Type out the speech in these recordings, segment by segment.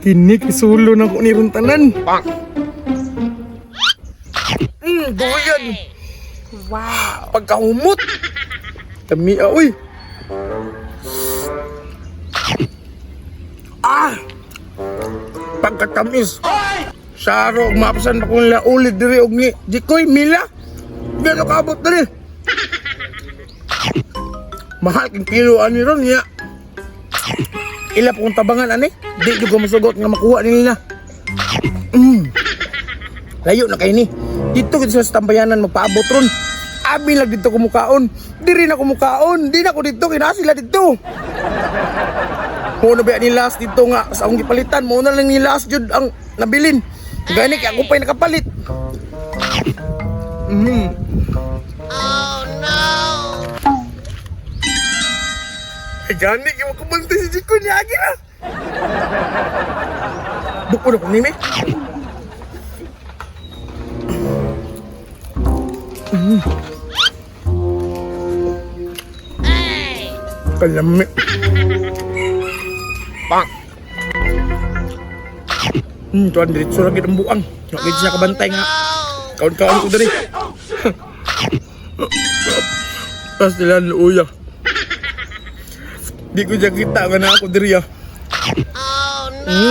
Kini kisulo na ko ni ron tanan. Duyan. Wow. Pagkahumot. Tami ah, uy. Ah! Pagkatamis. Saro, mapasan pa kong ulit diri og ni Jikoy Mila. Di na kaabot diri. Mahal king kilo ani ron niya. Ila po kong tabangan ani. Di jud ko musugot nga makuha nila. Layo na kay ni. Dito gid sa tambayanan magpaabot ron. Abi lang dito kumukaon. Diri na kumukaon. Di na ko dito kina sila dito. Mo na ba ni last dito nga sa akong gipalitan mo na lang ni last jud ang nabilin. Gani kay ako pa'y nakapalit. Oh no. Ay, gani kay makabantay si Jiko niya agi na. Buko na ko nimi. Kalami. Bonk. Tuan diretso ra gid ang buang. Wa gid siya kabantay nga. Kaon-kaon ko diri. Tas nila luya. Di ko siya kita nga na ako diri ah. Oh no.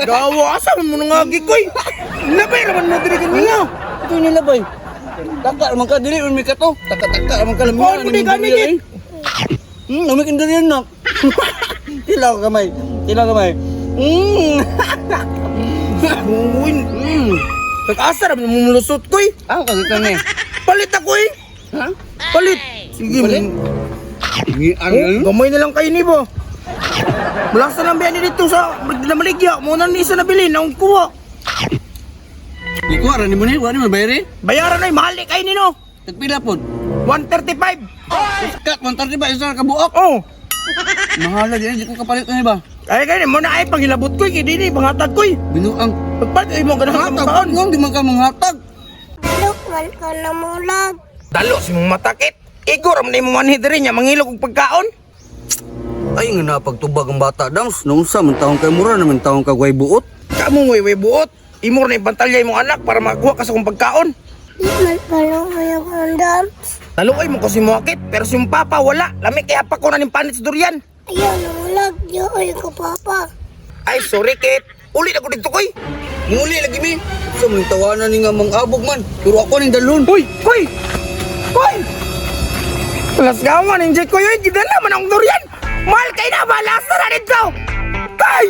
Gawa asa man mo nangagi koy. Labay raman mo diri kaniya. Ito nila bay. Taka man ka dili man mi ka to. Taka-taka man ka lami. Kaon mo di gani, Git. Lami kang durian nak. Tilaw kamay. Tilaw kamay. Uy, Nag-asa raman mo mulusot koy. Ako kasi kani. Palit ako eh. Ha? Palit. Sige. Palit? Oh, gamay na lang kayo ni ba? Malasa lang biyan dito sa namaligya. Mo na ni isa nabilin ang kuha. Di ko ara ni mo ni, wala ni mo bayari. Bayaran ay mahal eh kayo nino. Tagpila pod. 135. Kat 135 isa ka buok. Oh. Mahala di di ko kapalit ani ba. Ay kaya mo na ay pangilabot ko kay dini pangatag ko. Binuang Pagpalit ay mo ganahan ka hatag. makaon. Ngom di man ka manghatag. Look, man ka na mulag. Dalo si mong matakit. Igor man imo manhi diri nya mangilog og pagkaon. Ay nga na pagtubag ang bata dams. Naunsa man taong kay mura naman taong kag way buot. Kamo way way buot. Imo ra na ipantalya imong anak para makakuha ka sa kong pagkaon. Di man ka na kaya kondams. Dalo ay mo kasi mo akit, pero si mong papa wala. Lami kaya pa ko na ning panit sa durian. Ayaw na mulag. Di ay ko papa. Ay sorry kit. Uli na ko dito koy. Muli lagi mi. Sa man tawanan ni nga mangabog man. Pero ako ning dalhon. Uy, koy. Koy. Las gawan injek koy, oy, gidala man ang durian. Mahal kay na ba lasa na dito. Koy.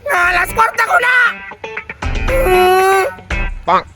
Alas kwarta ko na. Bonk.